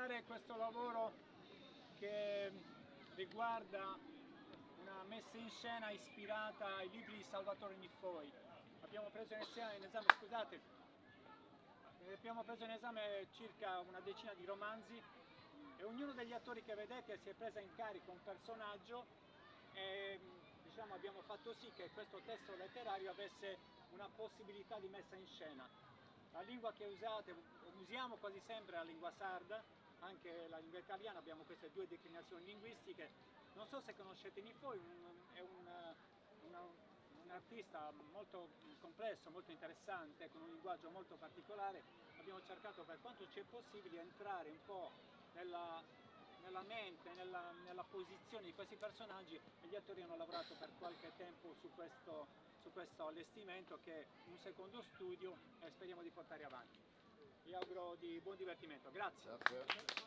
presentare questo lavoro che riguarda una messa in scena ispirata ai libri di Salvatore Niffoi. Abbiamo preso in esame, in esame scusate, abbiamo preso in esame circa una decina di romanzi e ognuno degli attori che vedete si è presa in carico un personaggio e diciamo, abbiamo fatto sì che questo testo letterario avesse una possibilità di messa in scena. La lingua che usate, usiamo quasi sempre la lingua sarda, anche la lingua italiana, abbiamo queste due declinazioni linguistiche. Non so se conoscete Niffoi, è un artista molto complesso, molto interessante, con un linguaggio molto particolare. Abbiamo cercato per quanto ci è possibile di entrare un po' nella mente, nella posizione di questi personaggi e gli attori hanno lavorato per qualche tempo su questo allestimento che è un secondo studio e speriamo di portare avanti. Vi auguro di buon divertimento. Grazie. Grazie.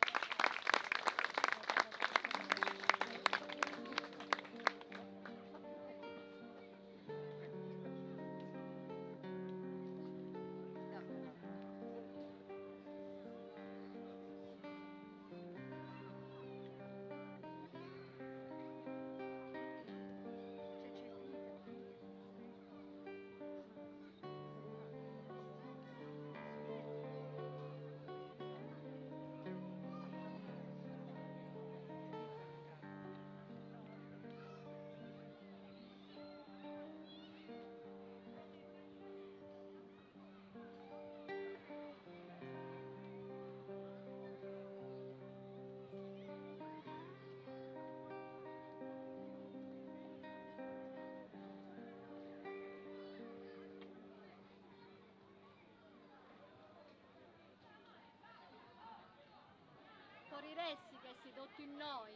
Moriresti che si dotto in noi,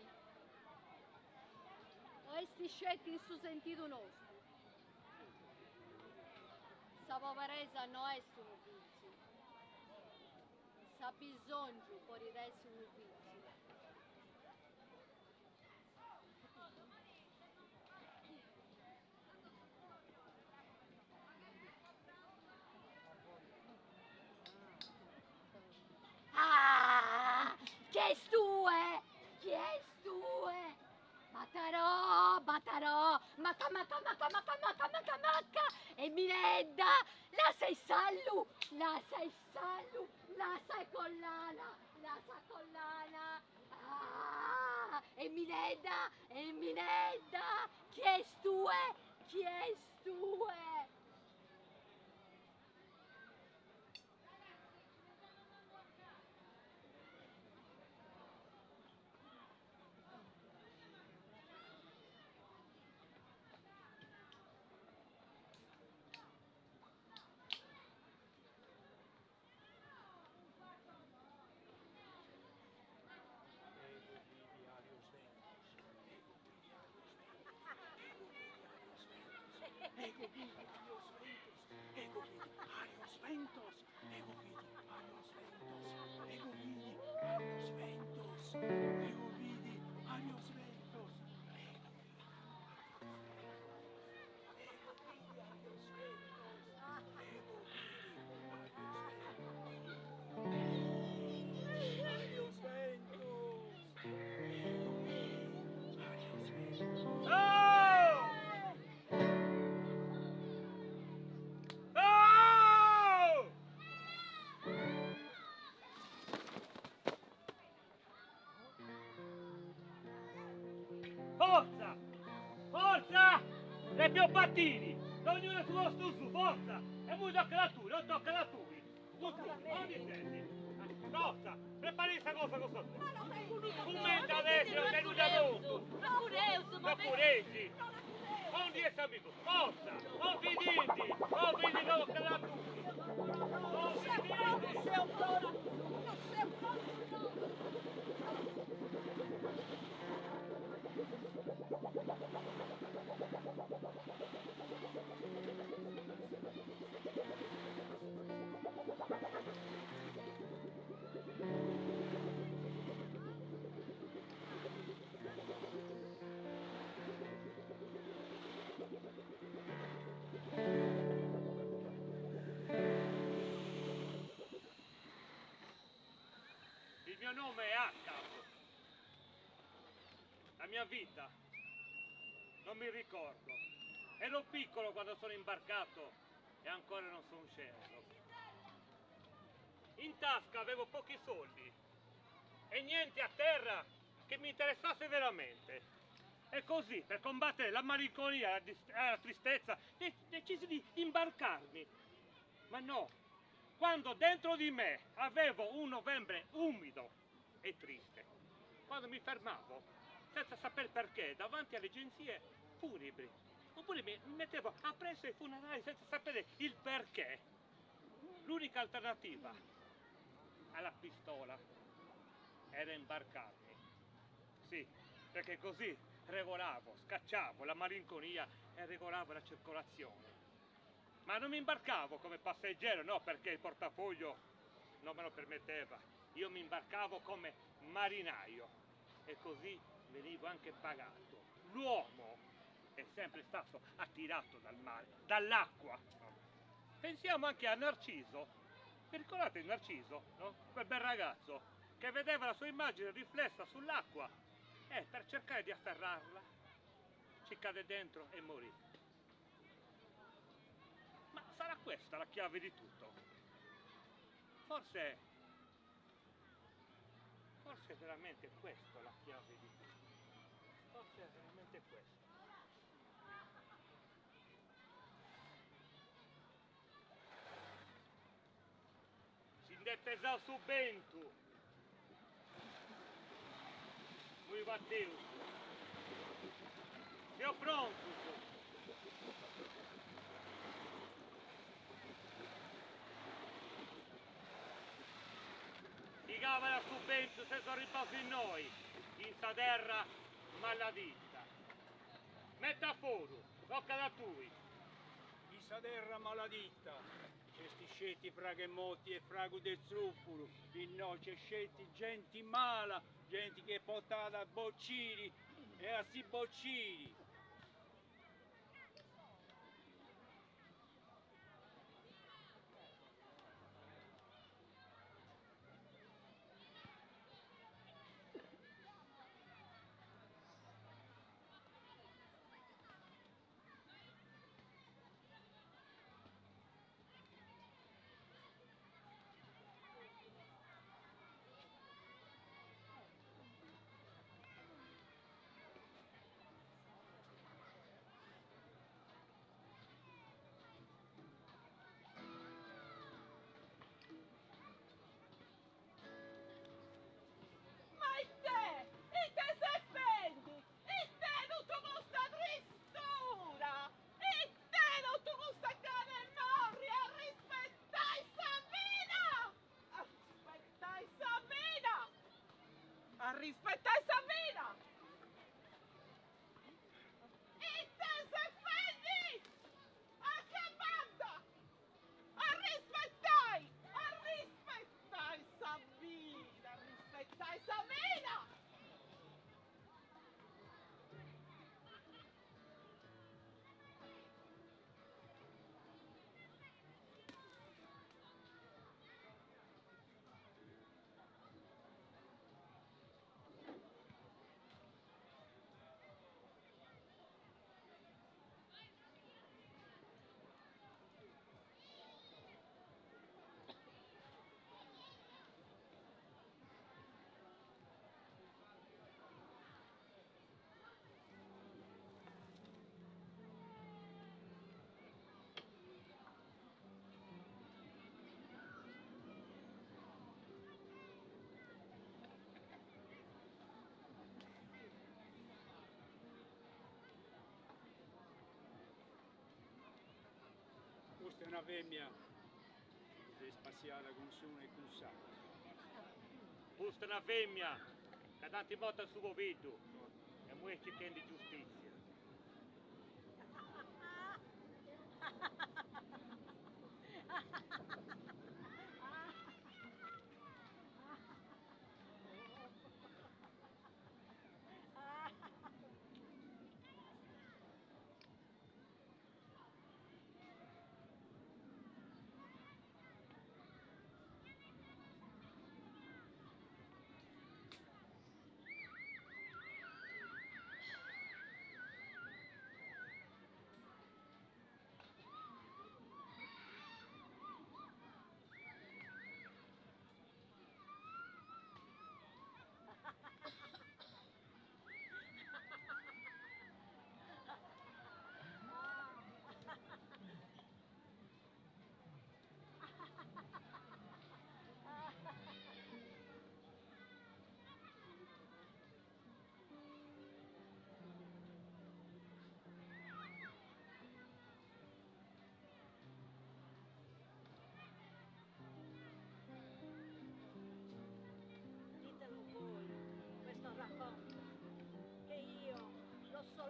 o esti scelti in su sentito nostro. Sa poverezza no è un vizio, sa bisogno moriresti un vizio. Ah! Chi è stue? Chi è stue? Batarò, batarò, macca, macca, macca, macca, macca, macca, macca, e Miledda, la sei sallu, la sei sallu, la sai collana, la sa collana, ah, e Miledda, e Miledda, chi è stue? Chi è stue? Ego vidi arios ventos, ego vidi arios ventos, ego vidi arios ventos, ego vidi arios ventos, ego vidi arios ventos, ego vidi arios ventos, ego vidi arios ventos, ego vidi arios ventos. Oh! Oh! Forza! Forza! Le più battini! Ognuno su posto su, forza! E mo tocca a tu, non tocca a tu! Tutti, ogni senti! Forza! Prepari questa cosa cosa tu! Commenta adesso, che non c'è pronto! Ma Ma purezzi! Non di essere amico! Forza! Non vi dite! Non vi dite tocca a tutti! Non vi dite! Il mio nome è Acab. La mia vita non mi ricordo. Ero piccolo quando sono imbarcato e ancora non sono sceso. In tasca avevo pochi soldi e niente a terra che mi interessasse veramente. E così, per combattere la malinconia e la tristezza, decisi di imbarcarmi. Ma no, quando dentro di me avevo un novembre umido e triste, quando mi fermavo, senza saper perché, davanti alle agenzie funebri, oppure mi mettevo appresso ai funerali senza sapere il perché. L'unica alternativa alla pistola era imbarcarmi. Sì, perché così regolavo, scacciavo la malinconia e regolavo la circolazione. Ma non mi imbarcavo come passeggero, no, perché il portafoglio non me lo permetteva. Io mi imbarcavo come marinaio e così venivo anche pagato. L'uomo è sempre stato attirato dal mare, dall'acqua. Pensiamo anche a Narciso. Vi ricordate il Narciso, no? Quel bel ragazzo che vedeva la sua immagine riflessa sull'acqua e per cercare di afferrarla ci cade dentro e morì. Ma sarà questa la chiave di tutto? Forse, forse è veramente questa la chiave di tutto. Forse è veramente questa. Si nd'est pesau su bentu. Nui batteus. Seus prontus. Pigava su bentu seus arribbaus innoi, in sa terra maladitta. Metaforu, tocat a tui. In sa terra maladitta nc'est sceti fragu 'e moti e fragu de tzrùfuru, innoi nc'est sceti genti mala, genti chi est portada a bociri e a si bociri. Ma ite, ite ses fendi? Ite totu custa tristura? Ite totu custa gana 'e morri? A rispettai sa vida! A rispettai sa vida! A rispettai sa vida! Ite ses fendi? Acabadda! A rispettai! A rispettai sa vida! A rispettai sa vida! Custa est una fèmina chi s'est spassiada cun s'unu e cun s'àteru. Custa est una fèmina ca dd'ant morta su pobiddu e imoi est circhendi giustìtzia.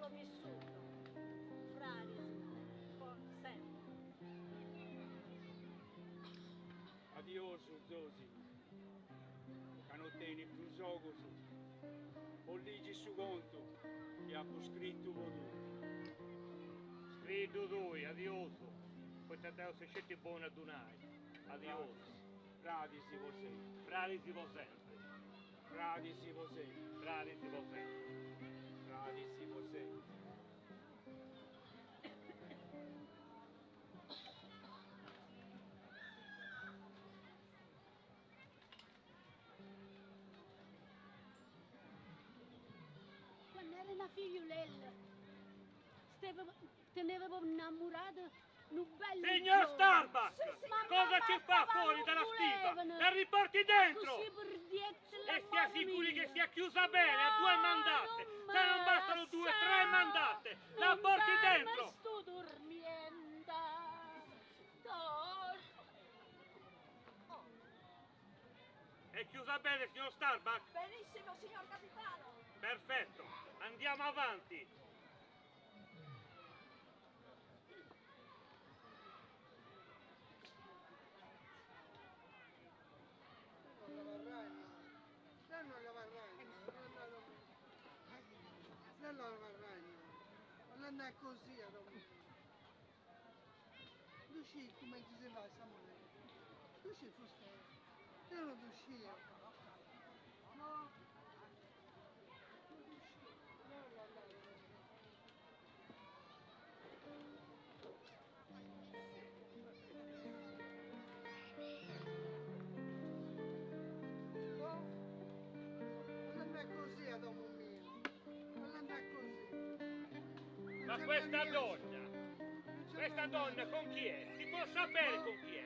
L'ho vissuto. Fraris po sempri. Adiosu Zosimo, ca no tenit prus ogus po ligi su contu chi apu scritu po tui. Scriiddu tui, adiosu, poita deu seu sceti bonu a ddu nai. Adiosu. Fradis po sempri. Fradis po sempri. Fradis po sempri. Fradis po sempri. Fradis po sempri. Quann'era na figliulella, steva, teneva p' 'nnammurato nu bello Signor giovane. Starbuck, Ma cosa ci fa mamma fuori non dalla stiva? volevano. La riporti dentro! Accussì perdiette E sia l'amore sicuri mio. che sia chiusa bene, a due No, mandate! non Se non me bastano due, tre lascià, mandate! La non porti darmi dentro! sto turmiento. Tor- È chiusa bene, signor Starbuck? Benissimo, signor capitano. Perfetto, andiamo avanti! Ma questa donna, questa donna con chi è? Si può sapere con chi è?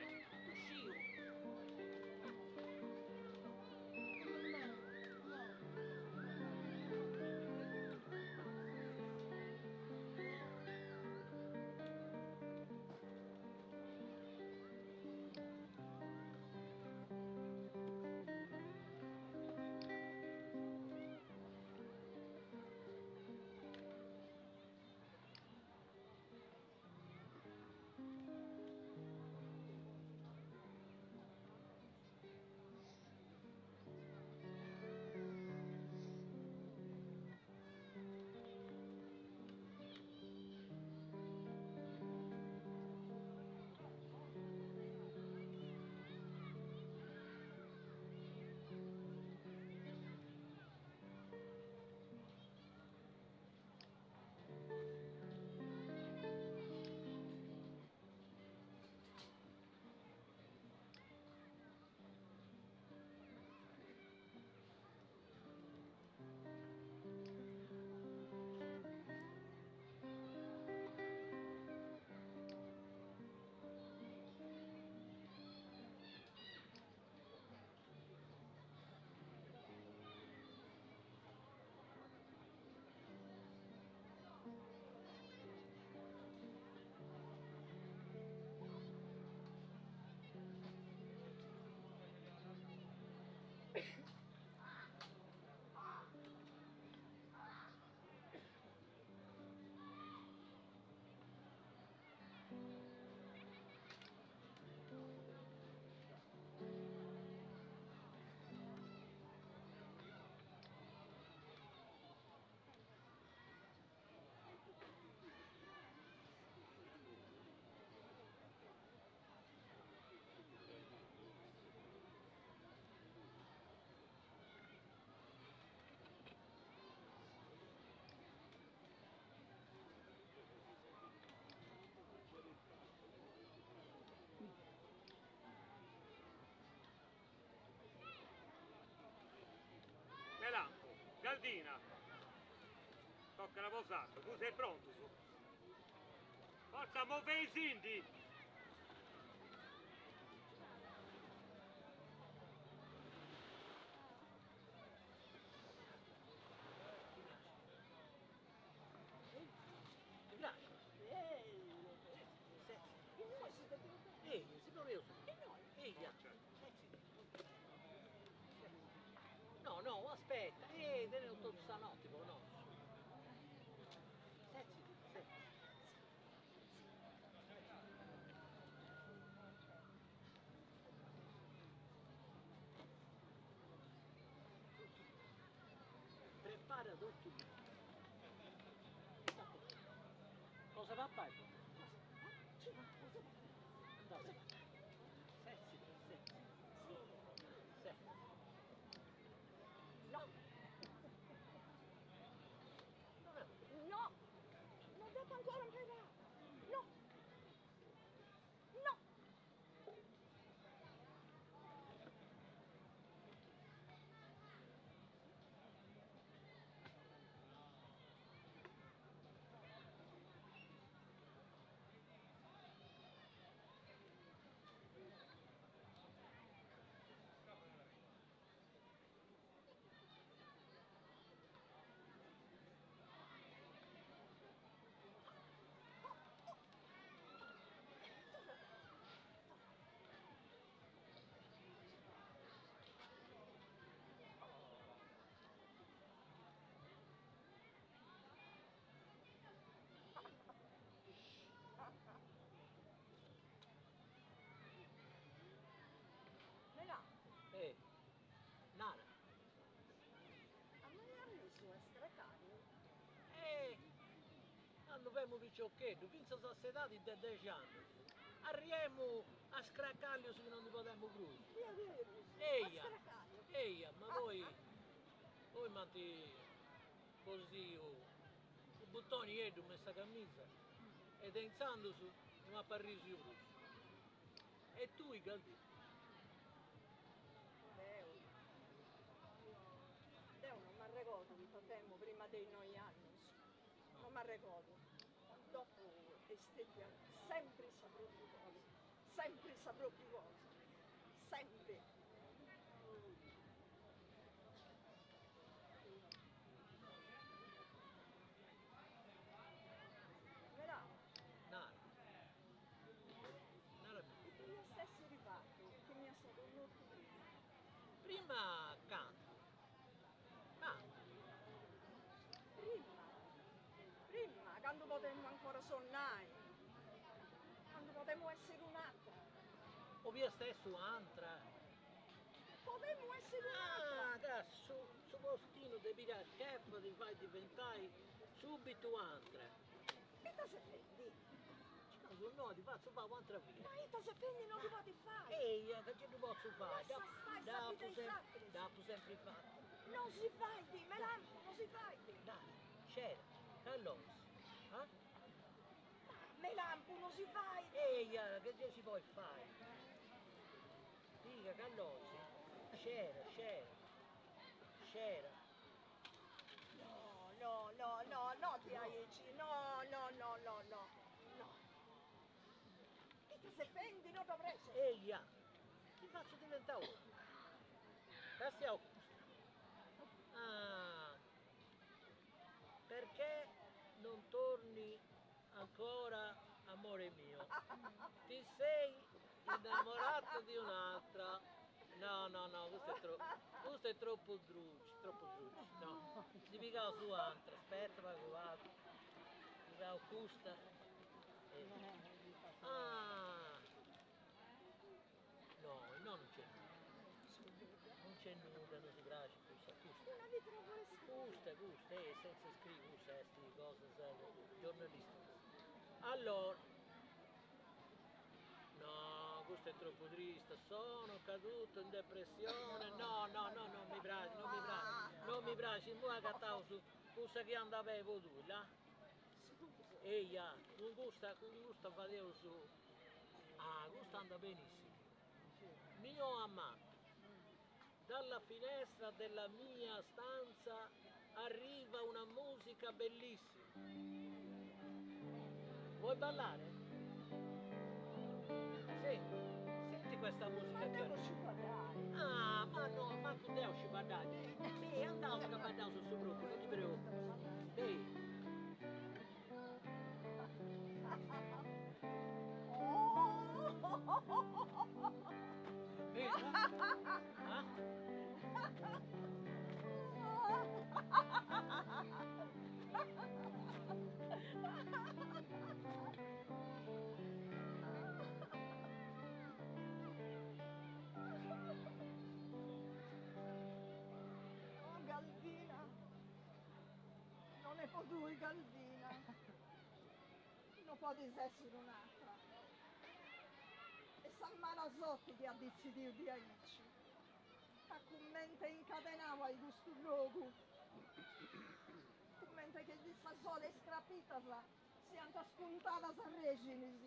Melampo, Galdina, tocca la posata, tu sei pronto su. Forza, muove i sindi! No, no, aspetta, eh, tenevo tutta stanotte, no. Prepara totu beni. Ita cosa? Cosa papai poi? Anda beni. Setzidi, setzidi. Setzidi. No. No. Non depo ancora imperai. No. No. Mela. Eh, nara. A mei arrisu est scracàliu. Eh, candu femu piciocheddu, fintzas a s'edadi de dexi annus, arriemu a scracàlius chi non ndi podemu prus. Diaderus, a Eia, scracàliu. eia, ma poi, poi m'ant cosiu u' butonieddu me in sa camisa e de intzandus no apu arrìsiu prus. E tui, Galdì? Deu, deu non m'arregodu ita femu prima de is noi annus, non m'arregodu, dopu est stetia sempri sa propriu cosa, sempri sa propriu cosa, sempri. Mela. Nara. Narami. Ita iast essiri fatu chi m'iast connotu prima? Prima candu? Ma. Prima, prima, candu podemu ancora sonnai, candu podemu essiri un'atra. O fiast essi u'antra? Podemu essiri un'atra. Ah, ca su su postinu de Pirachefa ti fait diventai subitu u'antra. Ita ses fendi? Cicaus no, ti fatzu fai u'antra vida. Ma ita ses fendi no ddu podis fai. Eia, ca gei ddu potzu fai. Lassa stai sa vida a is atrus. Dd'apu sempri fatu. No si fait, Melampu, no si fait. Dai, scera, Callosi, ah? Ma Melampu, no si fait. Eia, ca gei si podit fai. Piga, Callosi, scera, scera, scera. No, no, no, no, no diaici, no, no, no, no, no, no. Ita ses fendi, no ddu prexas. Eia, ti fatzu diventai omini. Castiau custa. Ah, perché non torni ancora amore mio, ti sei innamorato di un'altra. No, no, no, custu est troppu, custu est troppu druci, troppu druci, no. Ndi pigaus u'antra, aspetta pagu pagu, pigaus custa e. Ah! No, no non c'è nudda. Non c'è nudda, non si praxit custa, custa. Una litera puru scrita. Custa, custa, eh, senza scriri, custa est cosas giornalisticas. Allora, no, custa est tropu trista, sono caduto in depressione, no, no, no, non mi praxit, non mi praxit, non mi praxit, immoi agataus cussa chi andat beni po tui, là. Eia, cun custa, cun custa fadeus, ah, custa andat benissimu. Mio amato, dalla finestra della mia stanza arriva una musica bellissima. Vuoi ballare? Sì, senti questa musica Ma deu no sciu baddai. Ah, ma no, mancu deu sciu baddai. Beh, andaus ca baddaus su propriu, non ti preocupis. Beh. Non est po tui, Galdina. No podis essiri un'atra. Est sa mala sorti chi at ditzidiu diaici. T'at cummente incadenau a custu logu. Cummente chi sa sola is crapitas siant spuntadas arrexinis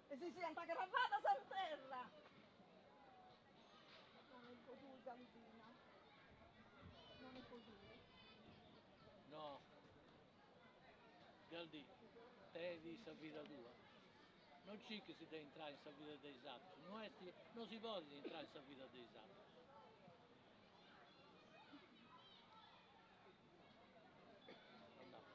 e si siant cravadas in terra. Non est po tui, Galdina. Non est po tui. No. Galdì, teni sa vida tua. Non circhis de intrai in sa vida de is atrus, no est, no si podit intrai in sa vida de is atrus. Andaus.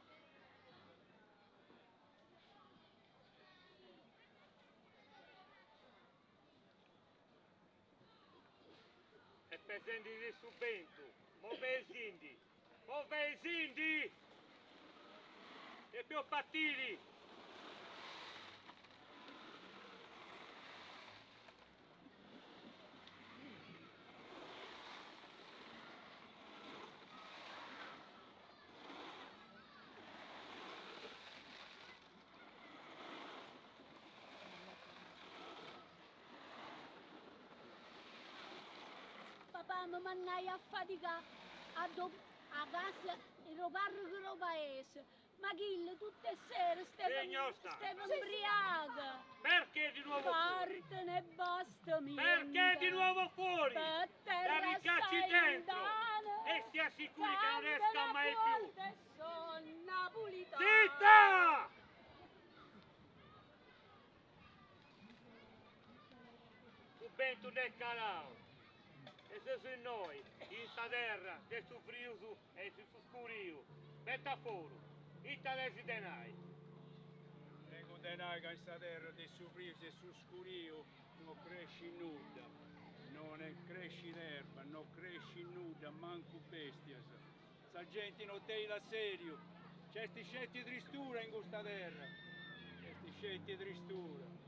E pesendi su bentu, moveisindi, moveisindi! Depeus partiri! Papà mi mannai a faticà a do a casa d' 'o parroco d' 'o paese, ma chillo tutt' 'e sere steva Signor Stanca. steva 'mbriaco. Perché di nuovo fuori? Partene 'e bastimenti. Perché di nuovo fuori? Pe La terra ricacci assai dentro luntane. e si assicuri che non esca mai più. So' napulitano. Zitta! Su bentu nd'est calau e seus innoi, in sa terra de su frius e de su scuriu. Betaforu, ita tenis de nai? Tengu de nai ca in sa terra de su frius e su scuriu no crescit nudda, no crescit erba, no crescit nudda, mancu bestias. Sa genti no tenit asseliu, nc'est sceti tristura in custa terra, nc'est sceti tristura.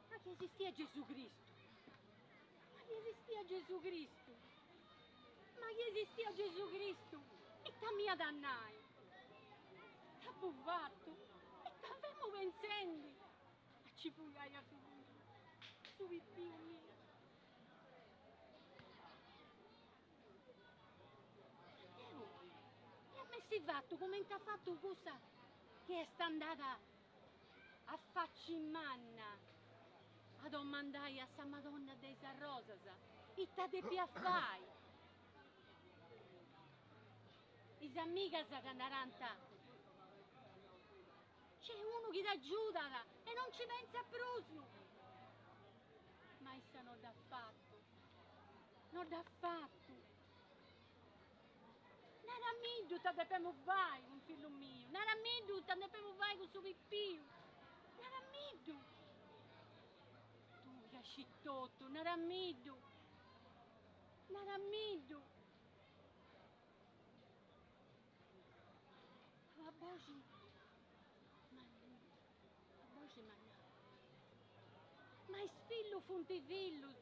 Ma chi esistia Gesù Cristu? Ma chi esistia Gesù Cristu? Ma chi esistia Gesù Cristu? Ita m'iat a nai? Ita apu fatu? Ita femu pentzendi? A ci fuiai a fillu miu, su pipiu miu. Deu ia m'essi fatu cumenti at fatu cussa chi est andada a facci manna a domandai a sa Madonna de is Arrosas ita depiat fai. Is amigas dda narant, Nc'est unu chi t'agiudat e non nci pentzas prus! Ma issa no dd'at fatu, no dd'at fatu. Naramiddu ita depemu fai cun fillu miu, naramiddu ita depemu fai cun su pipiu, naramiddu. Narammiddu! Tui ca scis totu, narammiddu! Narammiddu! Una boxi una boxi m'at nau, Ma is fillus funt fillus!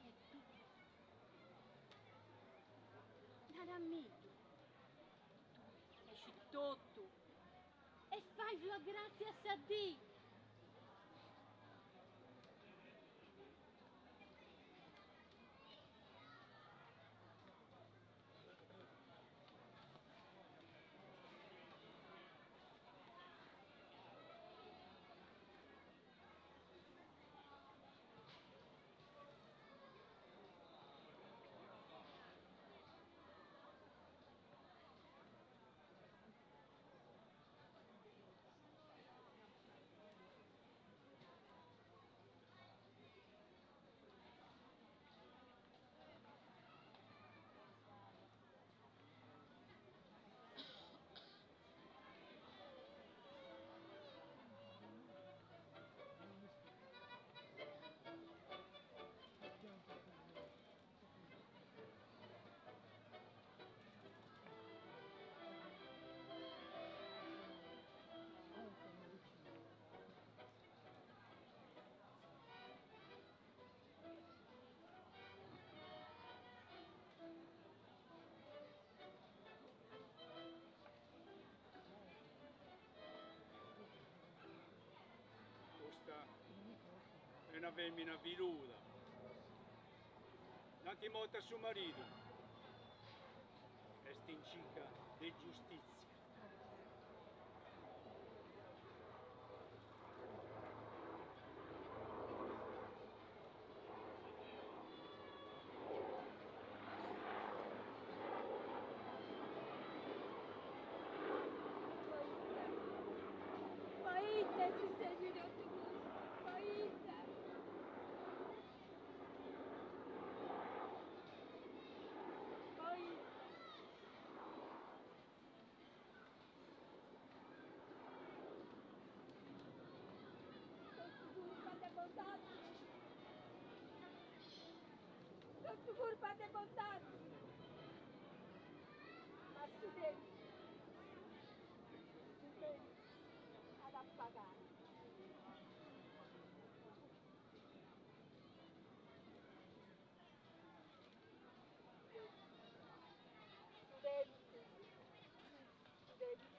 E tui? Narammiddu, tui ca scis totu e fais una gràtzia a sa dì! Custa est una femina filuda. Dd'ant mortu a su maridu. Est in circa de giustìtzia. Poita sussedi totu custu? Poita? Poita? Totu curpa de bosatrus! Totu curpa de bosatrus! Ma su tempus, su tempus at a pagai. Su tempus, su tempus.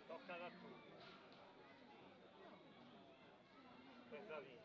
Tocat a tui. Pesalì.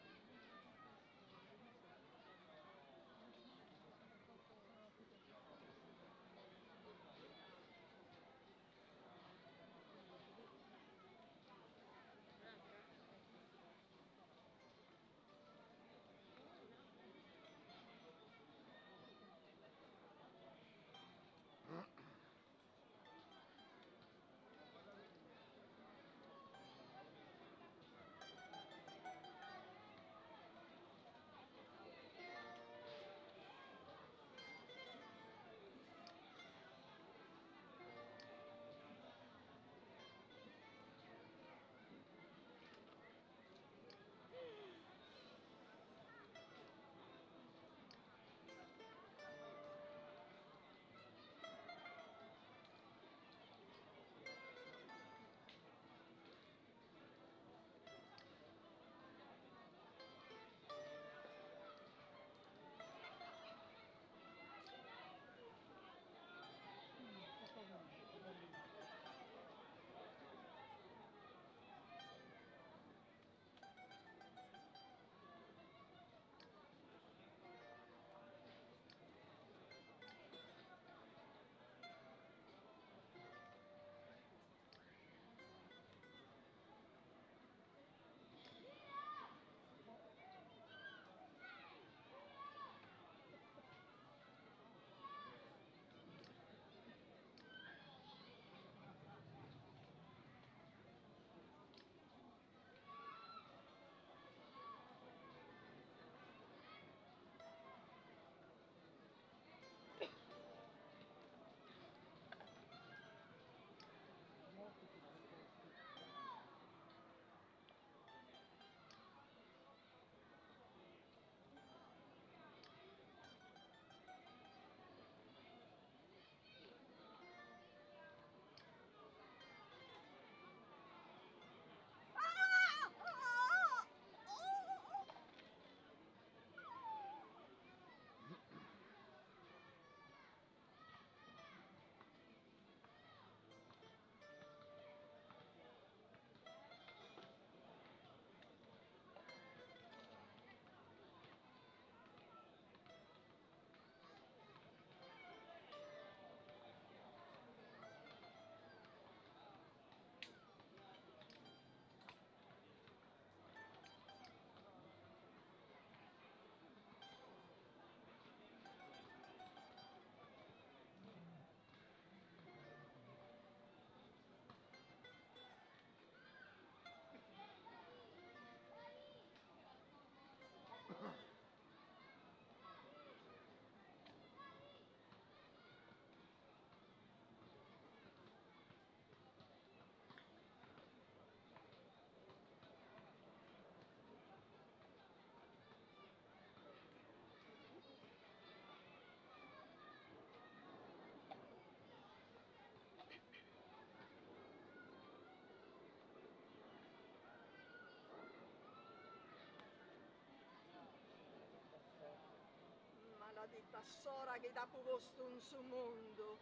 Maladita s'ora chi t'apu postu in su mundu.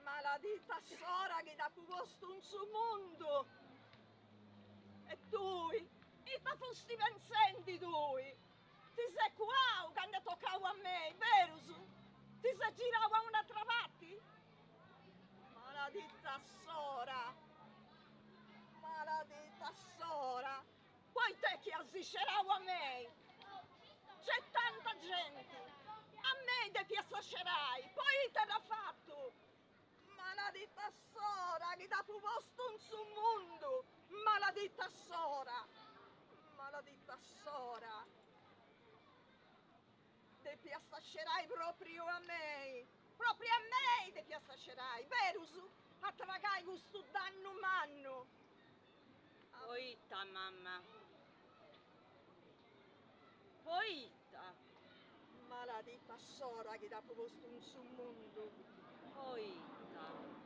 Maladita s'ora chi t'apu postu in su mundu. E tui, ita fusti pentzendi tui? Ti ses cuau candu est tocau a mei, berus? Ti ses girau a un'atra parti? Maladita s'ora! Maladita s'ora! Poita est chi as iscerau a mei? Nc'est tanta genti! A mei depiast scerai, poita dd'as fatu? Maladita s'ora chi t'apu postu in su mundu! Maladita s'ora! Maladita s'ora! Depiast scerai propriu a mei! Propriu a mei depiast scerai, berus? A tragai custu dannu mannu! Poita, mamma? Poita? Maladita s'ora chi t'apu postu in su mundu! Poita?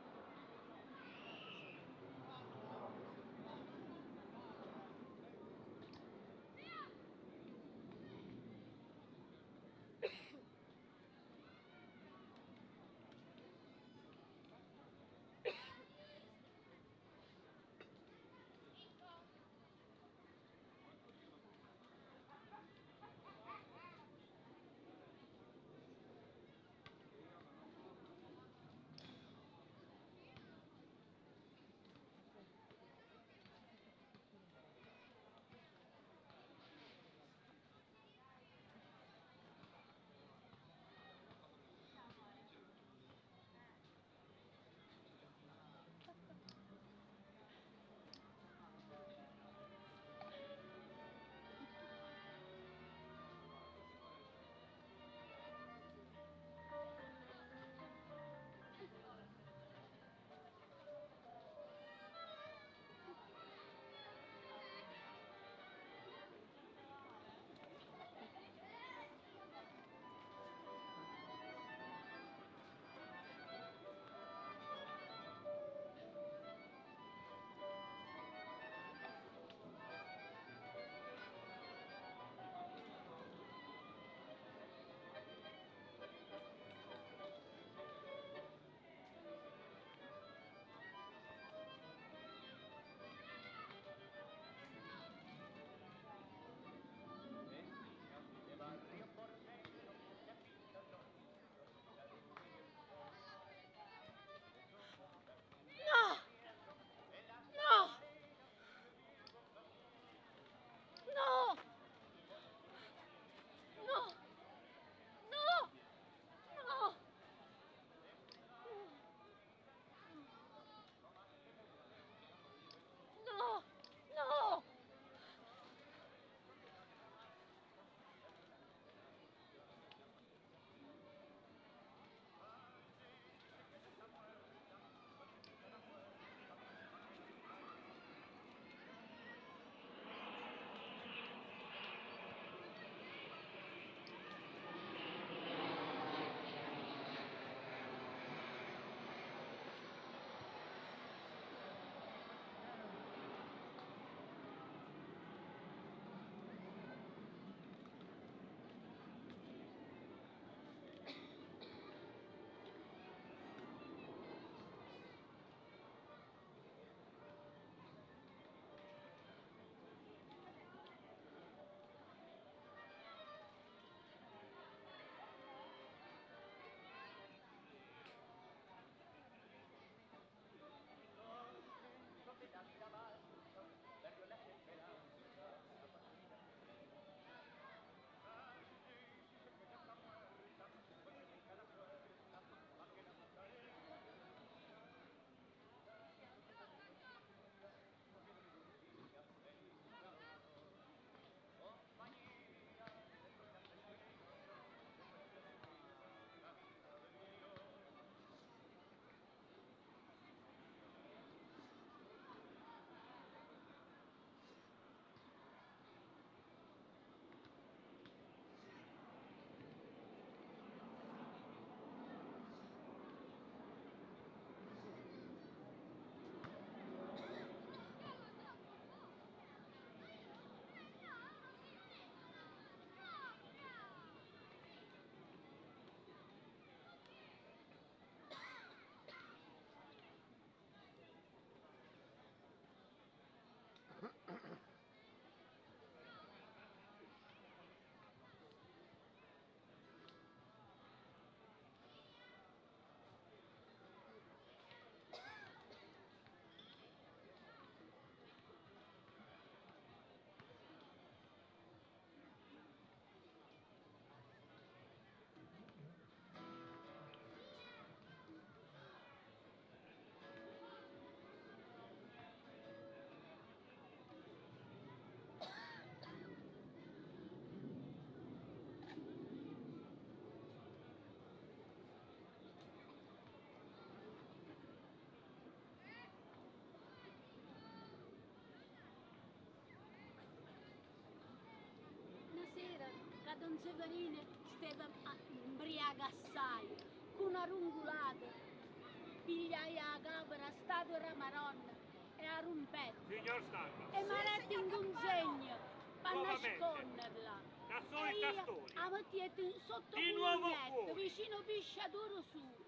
Don Severino steva mbriagu assai, cu una rungulata pigliai 'a capa d' 'a statua d' 'a Maronna e 'a rumpette Signor Starbucks. e m' 'a dette in cunsegna Nuovamente. p'annasconnerla La e solita io storia. 'a mettette sotto 'o Di nuovo culunnetto fuori. vicino 'o pisciaturo suo.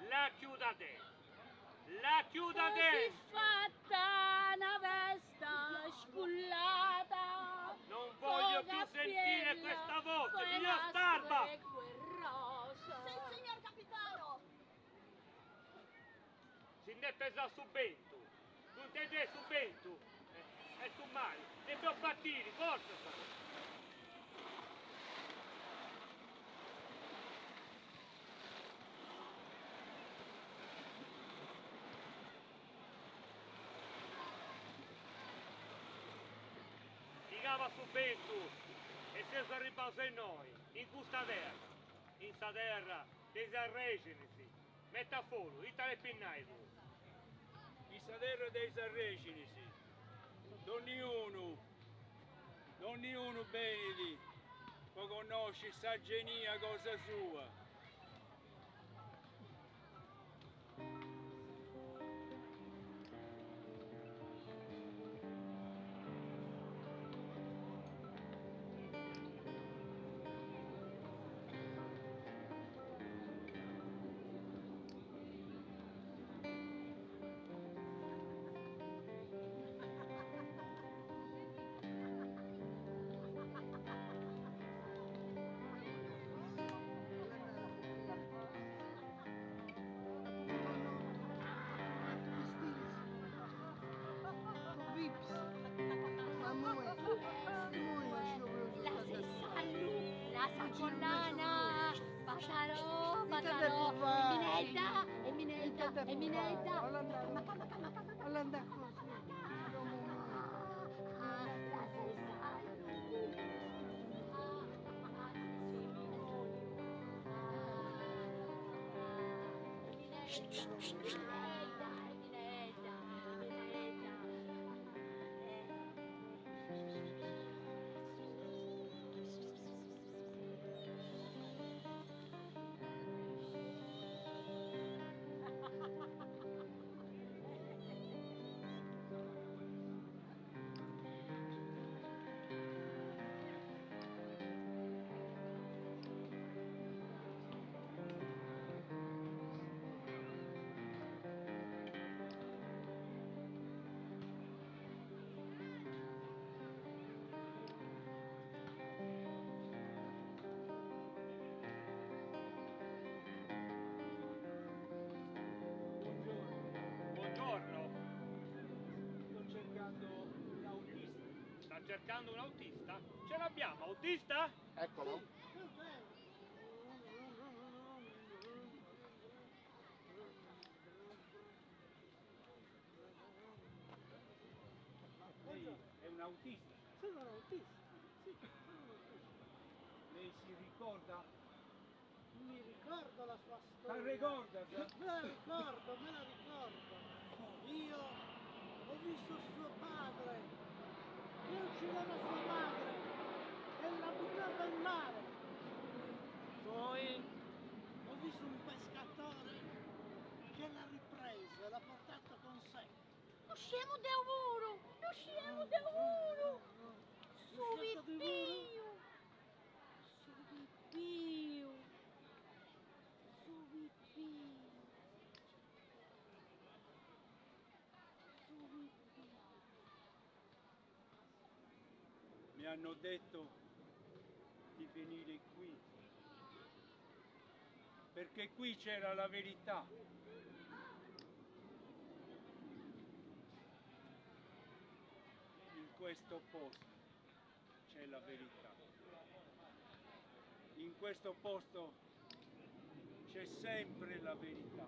La chiuda dentro. La chiuda Te si dentro. fatta na vesta scullata Non co voglio più sentire cappiello, questa co voce, 'e signor lastre Starbucks! e cu 'e rose. Sì, signor capitano! Si nd'est pesau su bentu. Ddu intendeis su bentu? Est su mari. Depeus partiri, fortzas! Pigava su bentu e seus arribbaus a innoi, in custa terra, in sa terra de is arrexinis. Metafolu, ita depis nai tui? In sa terra de is arrexinis, donniunu, donniunu benit po connosci sa genia cosa sua. La sei sallu, la sa collana, Batarò, batarò, e minedda, e minedda, e minedda. Macca, macca, macca, macca, macca, Ah, la sei sallu. Ah, ah, ah, minedda, minedda, minedda, minedda. Buongiorno. Buongiorno. Sto cercando un autista. Sta cercando un autista? Ce l'abbiamo, autista? Eccolo. Lei è un autista. Sono un autista, sì, sono un autista. Lei si ricorda? Mi ricordo la sua La storia. ricorda? Me la ricordo, me la ricordo. Io ho visto suo padre che uccideva sua madre e la buttava in mare. Poi ho visto un pescatore che l'ha ripreso e l'ha portato con sé. Usciamo da muro, usciamo da muro. Usciamo dal muro? Subipiu, subipiu, subipiu, subipiu. Mi hanno detto di venire qui, perché qui c'era la verità. In questo posto c'è la verità. In questo posto c'è sempre la verità.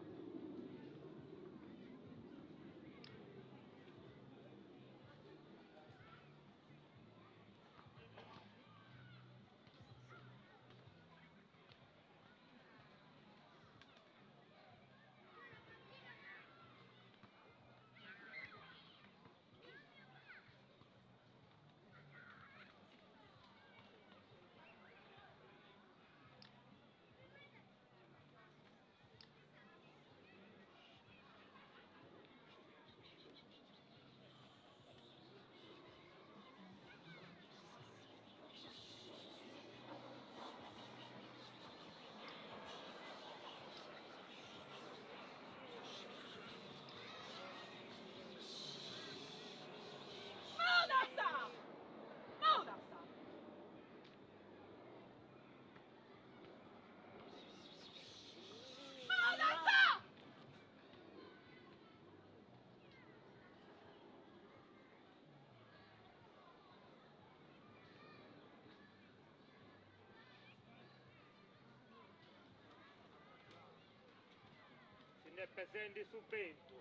Est pesendi su bentu.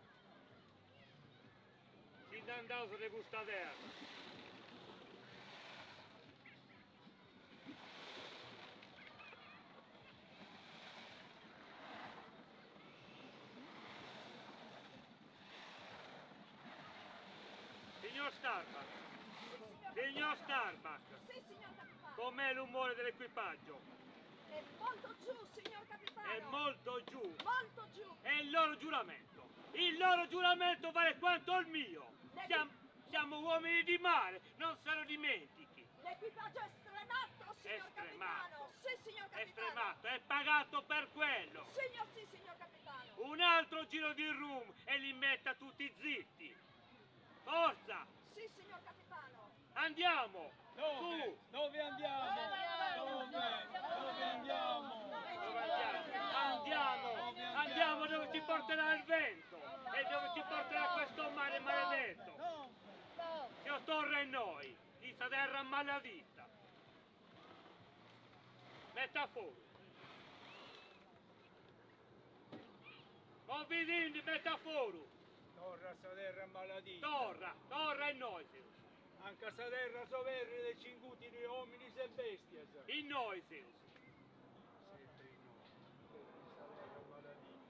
Si nd'andaus de custa terra. Signor Starbuck, signor Starbuck. Sì, signor capitano. Com'è l'umore dell'equipaggio? È molto giù, signor capitano. È molto giù. Molto giù. E il loro giuramento. Il loro giuramento vale quanto il mio. Siamo, siamo uomini di mare, non se lo dimentichi. L'equipaggio è stremato, signor È stremato. capitano. Sì, signor È capitano. stremato, è pagato per quello. Signor sì, signor capitano. Un altro giro di rum e li metta tutti zitti. Forza, Sì, signor capitano. andiamo. Dove? Su. Dove andiamo? Dove? Dove andiamo? Dove andiamo? Andiamo, andiamo dove ci porterà il vento e dove ci porterà questo mare maledetto. Che torna in noi, in sta terra maledetta. Metta fuori. Convidindi, metta fuori. Torra sa terra maladita. Torra, torra in noi. Zeus. Anche sa terra soverri dei cinguti di uomini e bestias. In noi, Zeus. Sempre in noi. Sa terra maladita.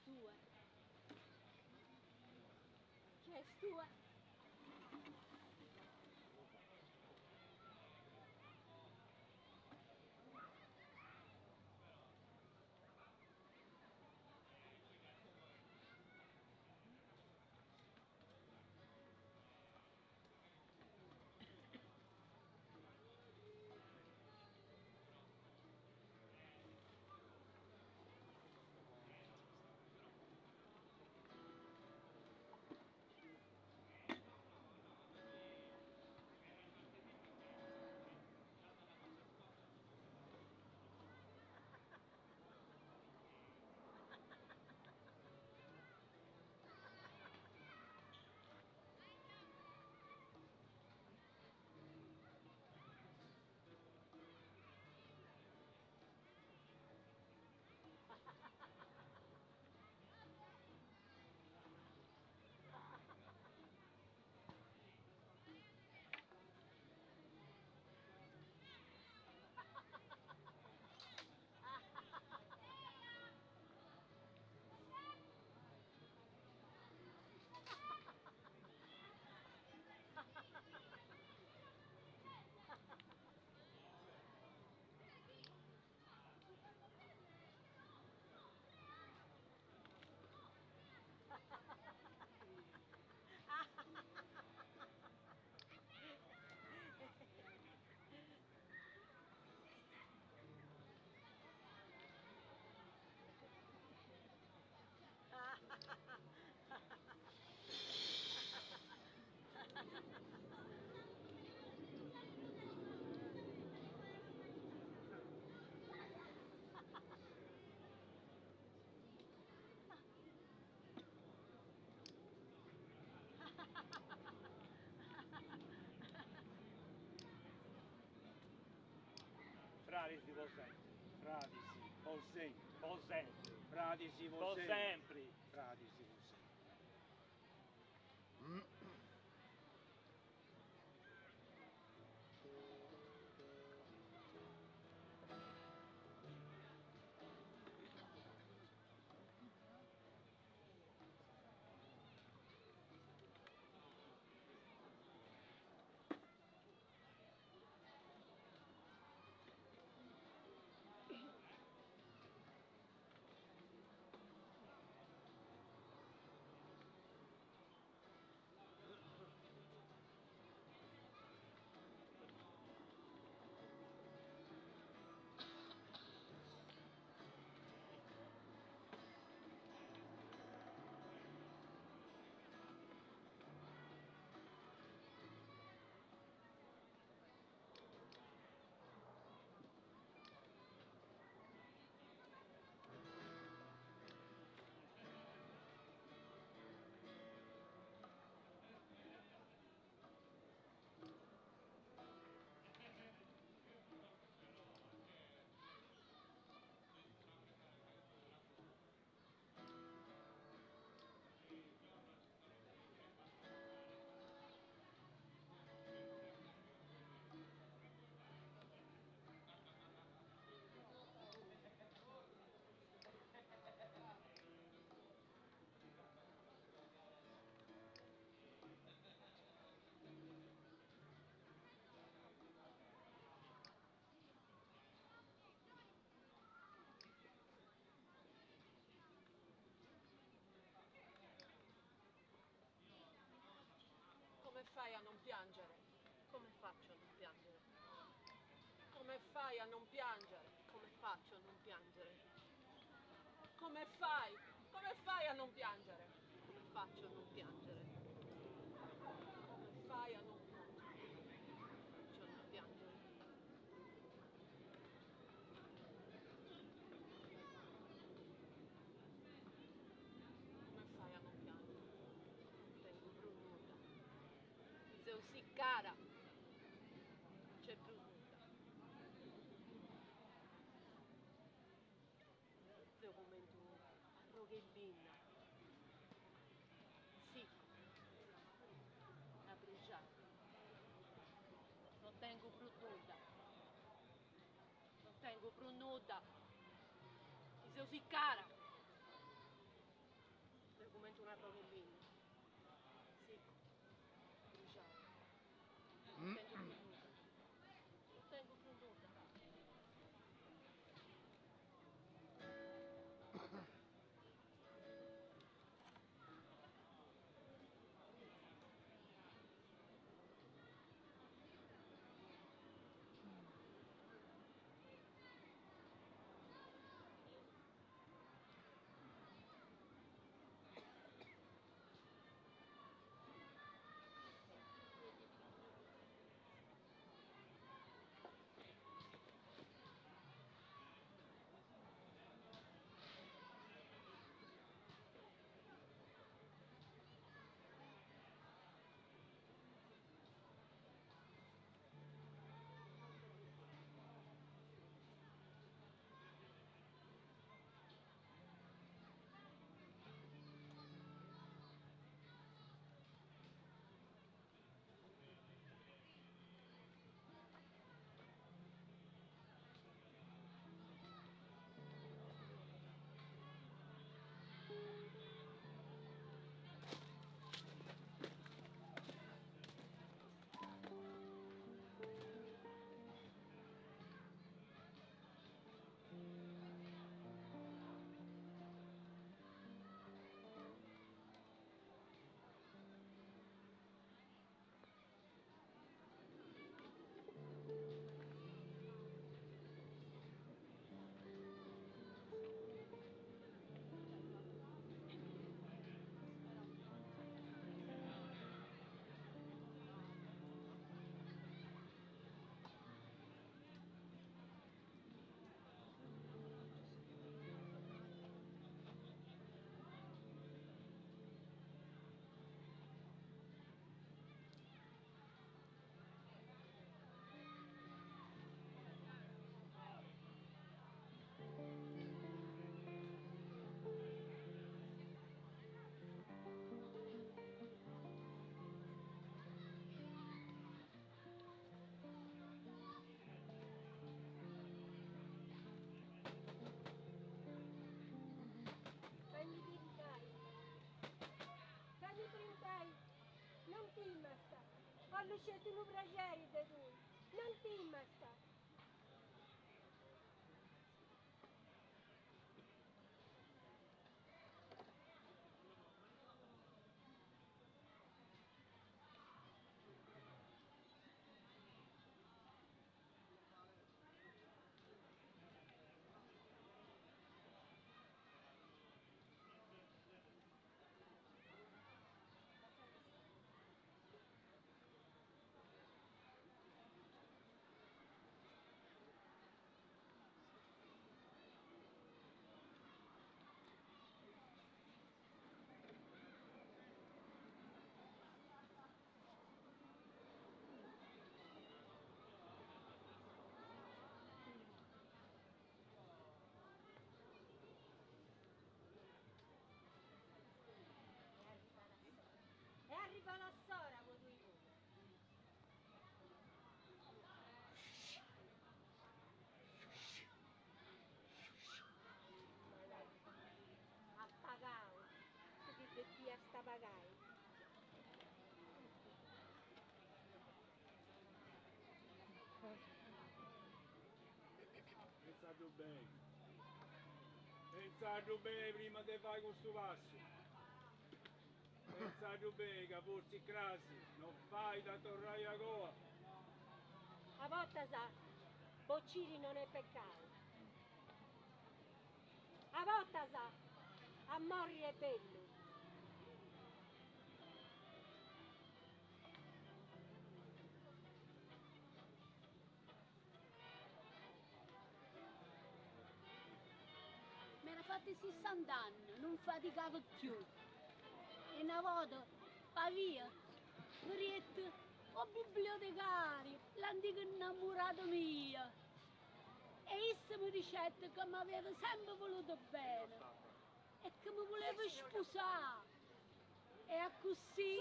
est tue? Chi est tue? Fradis po sempri. Fradis po sempri. Po sempri. Fradis po Po sempri. sempri. Fradis po sempri. Come fai a non piangere? Come faccio a non piangere? Come fai a non piangere? Come faccio a non piangere? Come fai? Come fai a non piangere? Come faccio a non piangere? Come fai a non piangere? Faccio a non piangere? Come fai a non piangere? Non tengo prus nudda. Mi seu siccada. Non c'è prus nudda. Seu cumenti un'arroga 'e linna. Siccu. Abruxada. Non tengo prus nudda. Non tengo prus nudda. Mi seu siccada. Bollu sceti unu praxeri de tui, non timast! E arriba la sora po tui puru. At pagau su chi depiast pagai. Pentzaddu beni. Pentzaddu beni prima de fai custu passu. Pentzaddu beni ca fortzis crasi no fait a torrai agoa. A bortas bociri non est pecau. A bortas a morri est bellu. M'era fattu sissant'anni, nun faticava cchiù. E na vota, pa via, virietti 'o bibliotecario, l'antico 'nnammurato mio. E isso mi dicette ca m'aveva sempe voluto bene e che mi vuleva spusà. E accussì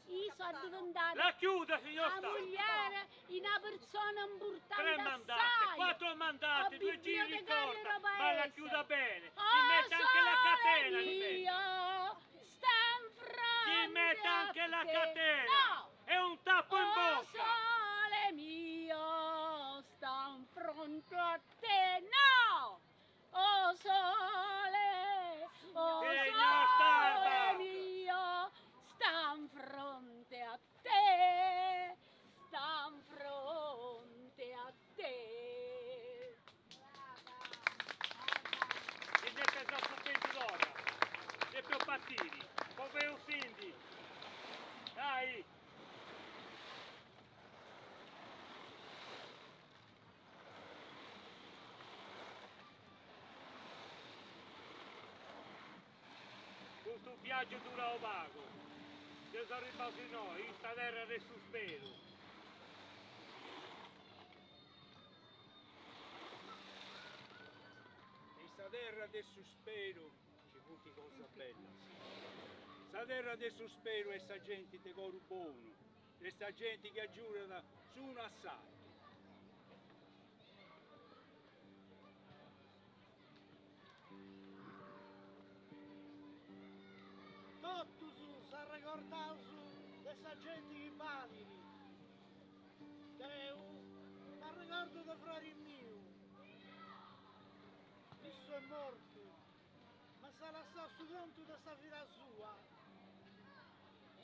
io so' addiventata La chiuda, signor 'a Stato! mugliera 'e na perzona 'mpurtante Tre mandate, assaje, quattro 'o mandate, due giri di bibliotecario corda, d' 'o ma la paese. chiuda bene, O gli metta anche la sole catena, gli metta. mio sta Gli 'nfronte metta a anche la te. catena No! e un tappo in O bocca. sole mio sta 'nfronte a te. No! O sole, o Signor sole Starbuck! mio sta 'nfronte a te, sta 'nfronte a te. Si nd'est pesau su bentu torra, depeus partiri, moveusindi, dai! Custu viaggiu est durau pagu, seus arribbaus innoi, in sa terra de su speru. In sa terra de su speru nci funt cosas bellas. Sa terra de su speru est sa genti de coru bonu, est sa genti chi agiudat s'unu a s'atru. Totus s'arregordaus de sa genti chi patit. Deu m'arregordu de frari miu. Issu est mortu, ma s'at lassau su contu de sa vida sua.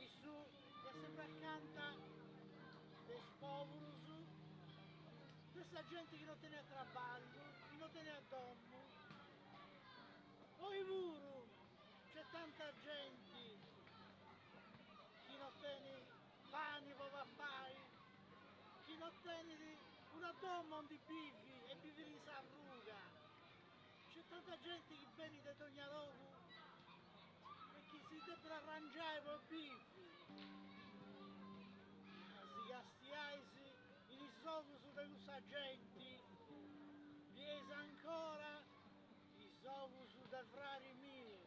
Issu est sempri acanta de is poburus, de sa genti chi no teniat traballu, chi no teniat domu. Oi puru nc'est tanta genti chi no tenit pani po papai, chi no tenit una domu aundi bivi e bivit in s'arruga. Nc'est tanta genti chi benit de dogna logu e chi si depit arrangiai po bivi. Ma si castiais in is ogus de cussa genti, bieis ancora is ogus de frari miu.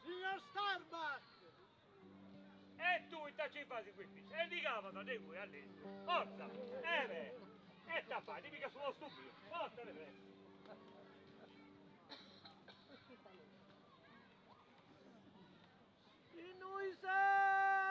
Signor Starbuck! E tui ita ci fais ingui in pitzu? E ndi cabat de ingui a lestu. Fortza! Eh beh! E ita fai? Ti pigas su postu miu. Fortza de pressi! Innui sesi?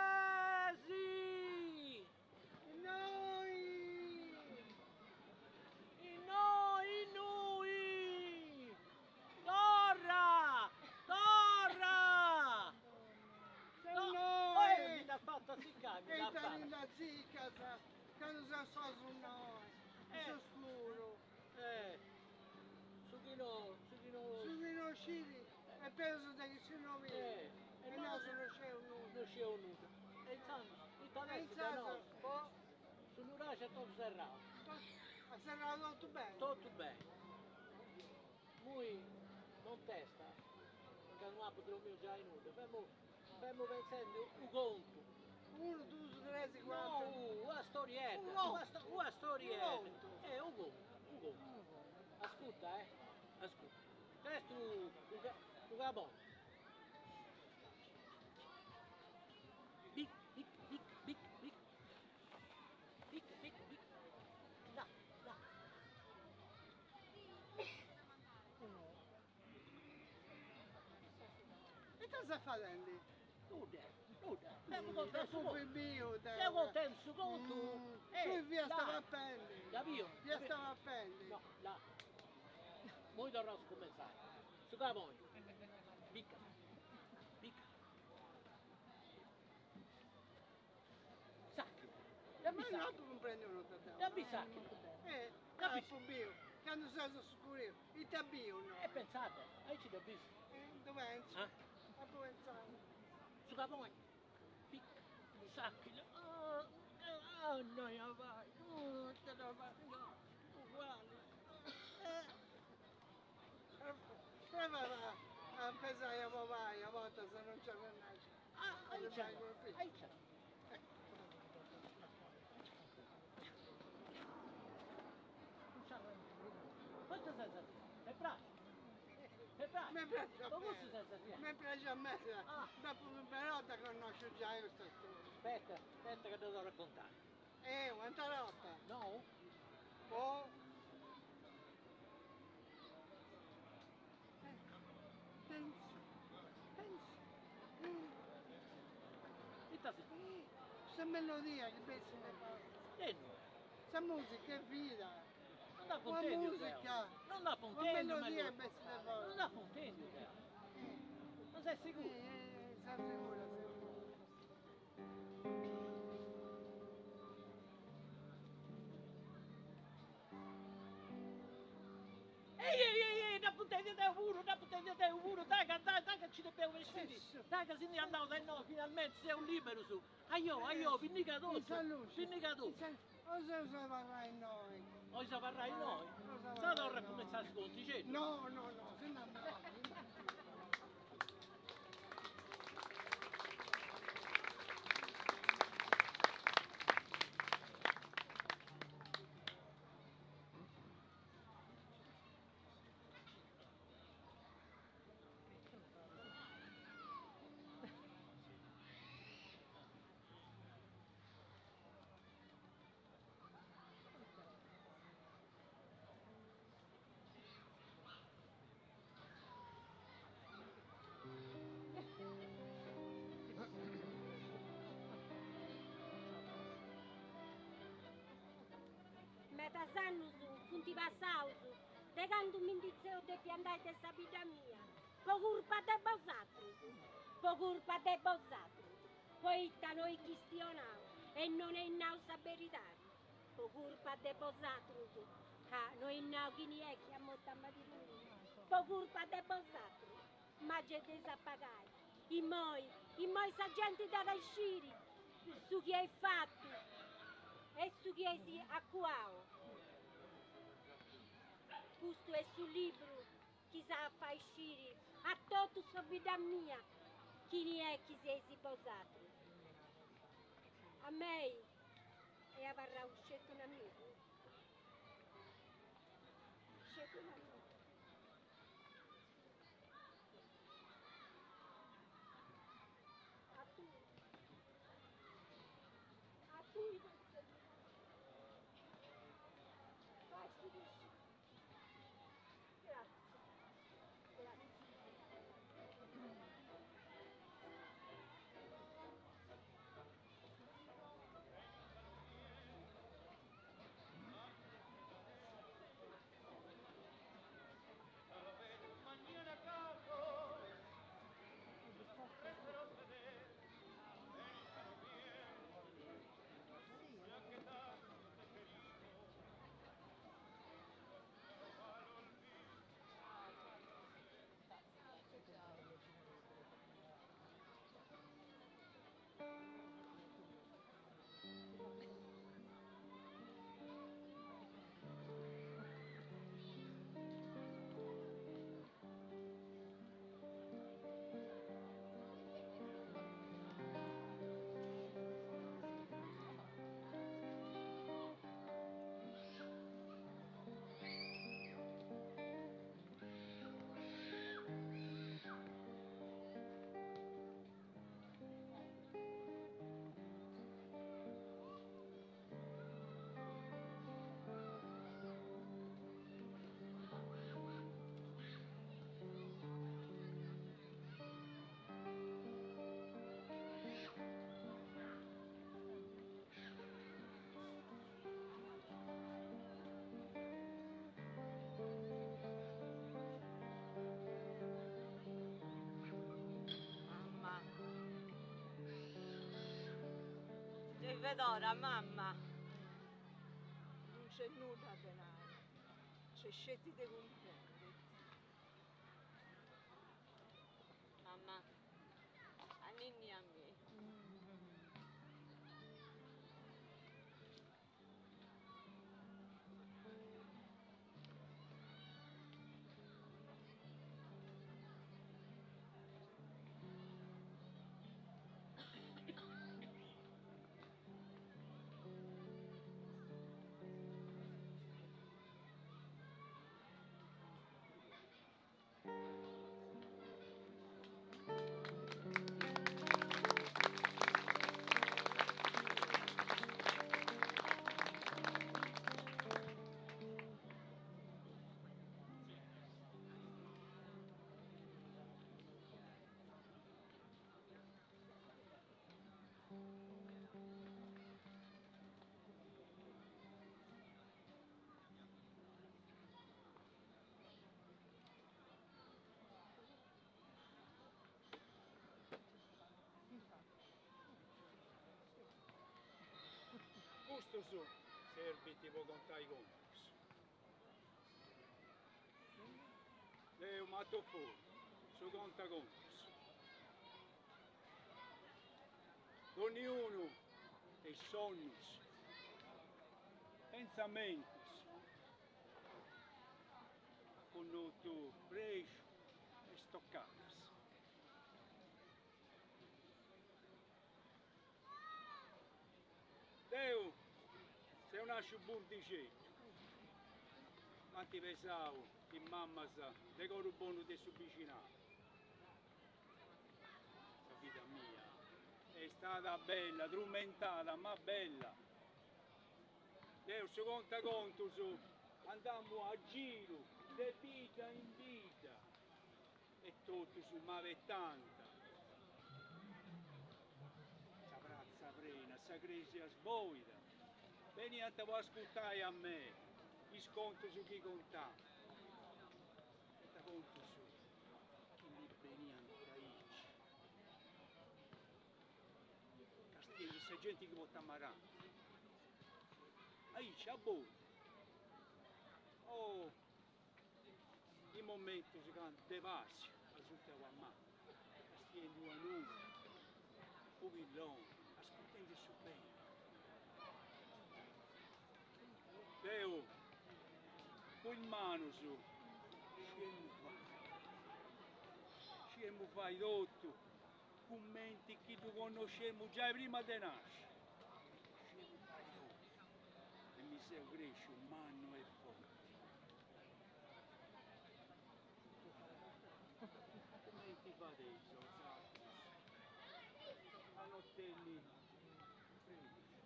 Est peus de chi si no biri. E nosu no scieus nudda. No scieus nudda. E intzandus, ita E bessit de intzandus, nosu? boh. Su nuraxi est totu serrau. Est serrau totu beni? Totu beni. Immoi nontesta, ca no apu dromiu giai nudda, femu femu pentzendi u' contu. Unu, dus, tres, cuatru. No, una storiedda, U contu. Una storiedda. U contu. U contu, u contu. Ascurta eh, ascurta. Nc'est u caboni. Bic, bic, bic, bic, bic. Bic, bic, bic. Là, là. Ita ses fadendi? Nudda, nudda. Seu contendi su contu. Seu contendi su contu. Tui fiasta papendi. Capio? Fiasta papendi. No, là. Moi torraus a cumenzai. Su caboni. Bica. Bica. Sacchinu. Ma no apu cumprendiu nudda deu. Dda bis s'acchinu. Eh, apu biu. Candu ses a scuriu. Ita biu no? E pentzada, aici dda bis. Ddu pentzu. Apu pentzau. Su caboni. Pica s'acchinu. Ah, no ia fai. Ita dda fai. Uguali. Prova a pesai a papai, a bortas non nci arrennesci. Ah, aici, aici. Questo senza Ti praxit? Ti praxit? Mi praxit Ma questo senza Mi praxit meda, dopu però dda connosciu giai custa storia. Aspetta, aspetta ca dda torru a contai. Eh, u'atera 'orta? No. Po. Pensu, pensu. Ita si. Sa melodia chi bessit de foras. E no. Sa musica est vida. Non dd'apu Una intendiu musica. deu. Non dd'apu Una intendiu melodia chi bessit de foras. Non dd'apu intendiu deu. Non ses siguru? Seu sigura, seu sigura. Ei ei ei ei, dd'apu intendiu deu puru, dd'apu intendiu deu puru, dai ca dai dai ca nci depeus bessiri, dai ca si ndi andaus de innoi, finalmenti seus liberus, aiò aiò, pinniga totu, pinniga totu. O seus abarrai innoi? 'Ois abarrai innoi? Sa torra a cumentzai su contixeddu? No no no, si nd'andaus. Medas annus funt passaus de candu mi ndi seu depia andai de sa bidda mia, po curpa de bosatrus, po curpa de bosatrus, poita no eis chistionau e non eis nau sa beridadi, po curpa de bosatrus, ca no eis nau chini est chi at mortu a maridu miu, po curpa de bosatrus, ma gei dd'eis a pagai, immoi, immoi sa genti dd'at a isciri su chi eis fatu e su chi eis acuau. Custu est su libru chi s'at a fai sciri a totu sa bidda mia chini est chi seis bosatrus. A mei est abarrau sceti un'amigu. Sceti un'amigu. A tui. A tui Arrivedora, mamma! Non c'è nudda de nai, c'è sceti de cumprendi. Mamma, anninnia a mi. Custus serbint po contai contus. Deu m'atopu puru, su contacontus. Donniunu tenit sonnus, pentzamentus, at connotu prexu e stocadas. Deu seu nasciu burdixeddu, m'ant pesau is mamas de coru bonu de su bixinau. Sa vida mia est stada bella, trumentada, ma bella. Deu su contacontus andamu a giru de bidda in bidda e totus m'abetant. Sa pratza prena, sa cresia sboida, beniant po ascurtai a mei is contus chi contà. Ita contus chi ndi beniant aici. Castiendi sa genti chi portat maranna. Aici, a bolu. Oh! In momentus de pàsiu asuta 'e una mata, castiendi una nui, unu pilloni, ascurtendi su bentu. Deu cun is manus sciemu fai, sciemu fai totu cumenti chi ddu connoscemu giai prima de nasci, sciemu fai totu e mi seu cresciu mannu e forti. Cumenti fadeis 'osatrus a no tenni prexu,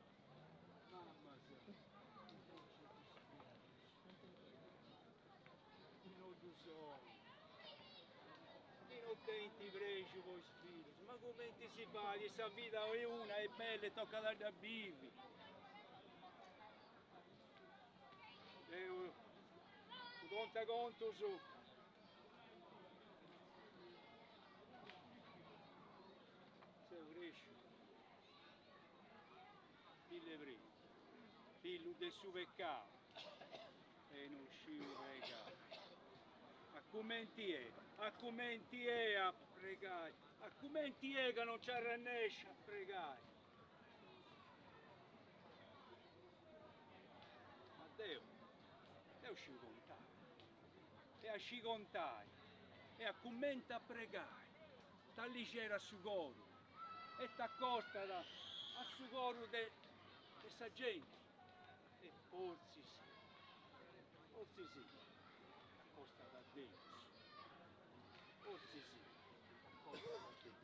mammas inveci de is fillus? Chi no ddus 'olint, chi no tenint prexu po is fillus, ma cumenti si fait? Sa vida est una, est bella e tocat a dda bivi. Deu su contacontus seu cresciu fillu 'e predi, fillu de su pecau e no sciu pregai. A cumenti est, a cumenti est a pregai, a cumenti est ca no nci arrennesciu a pregai. Ma deu, deu sciu contai, e a scì contai e a cumenti a pregai, t'allixerat su coru e t'acostat a su coru de sa genti e fortzis, fortzis t'acostat a Deus, fortzis t'acostat a Deus, fortzis.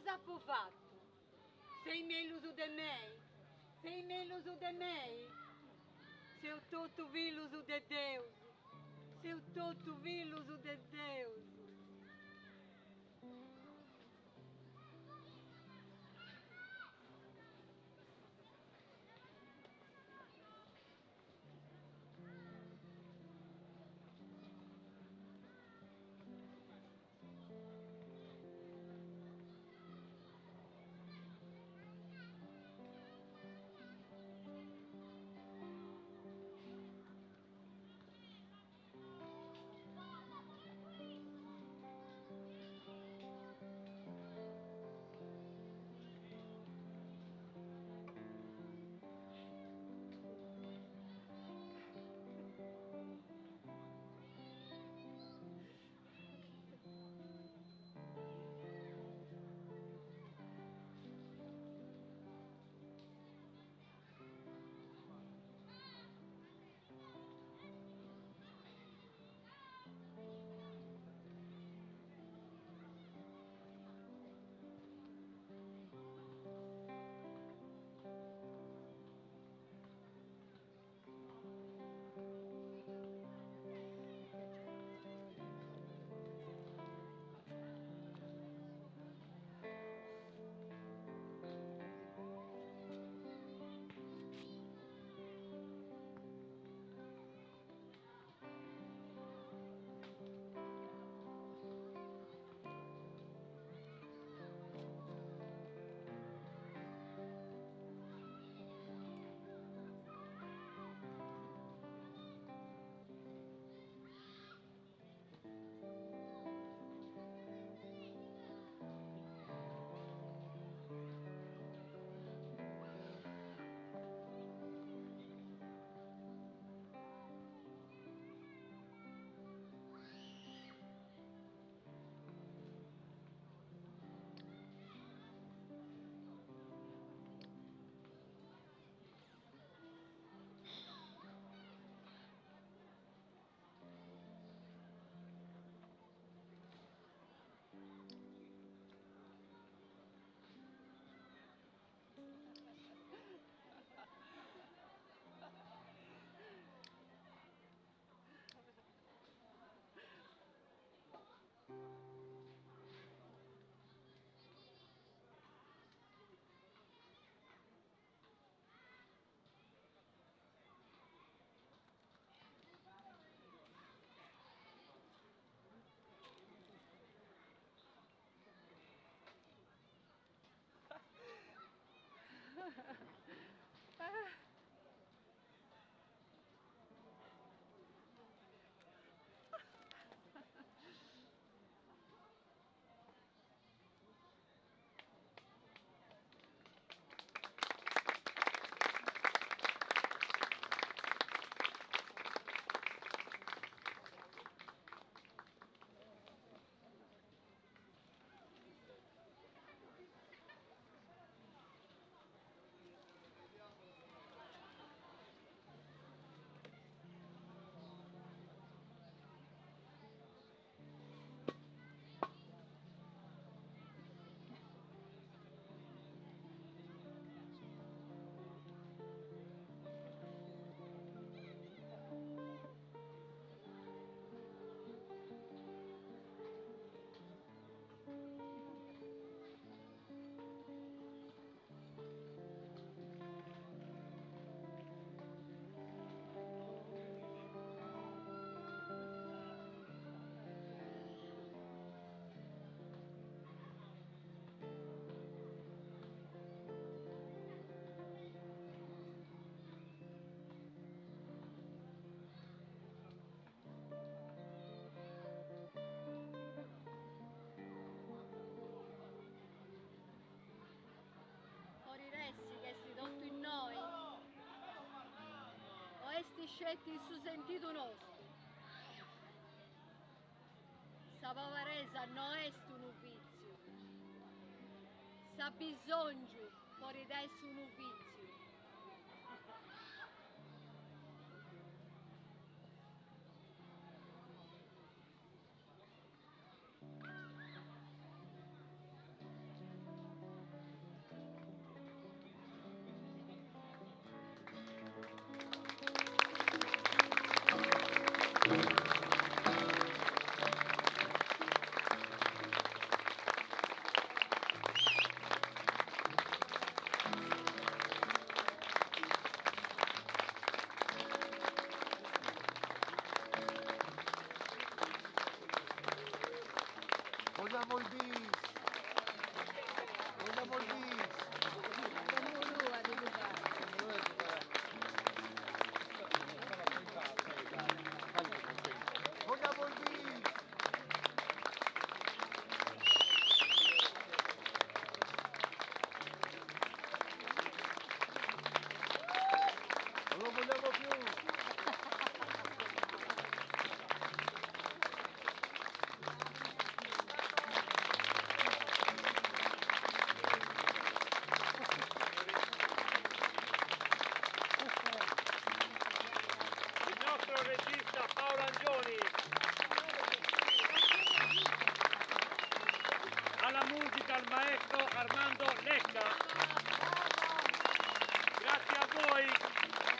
Ita s'apu fatu? Seis mellus de mei? Seis mellus de mei? Seus totu fillus de Deus! Seus totu fillus de Deus! Podit essi chi est totu innoi? O est sceti in su sentidu nostu? Sa poberesa no est unu vìtziu. S'abisòngiu podit essi unu vìtziu. dal maestro Armando Lecca. Grazie a voi.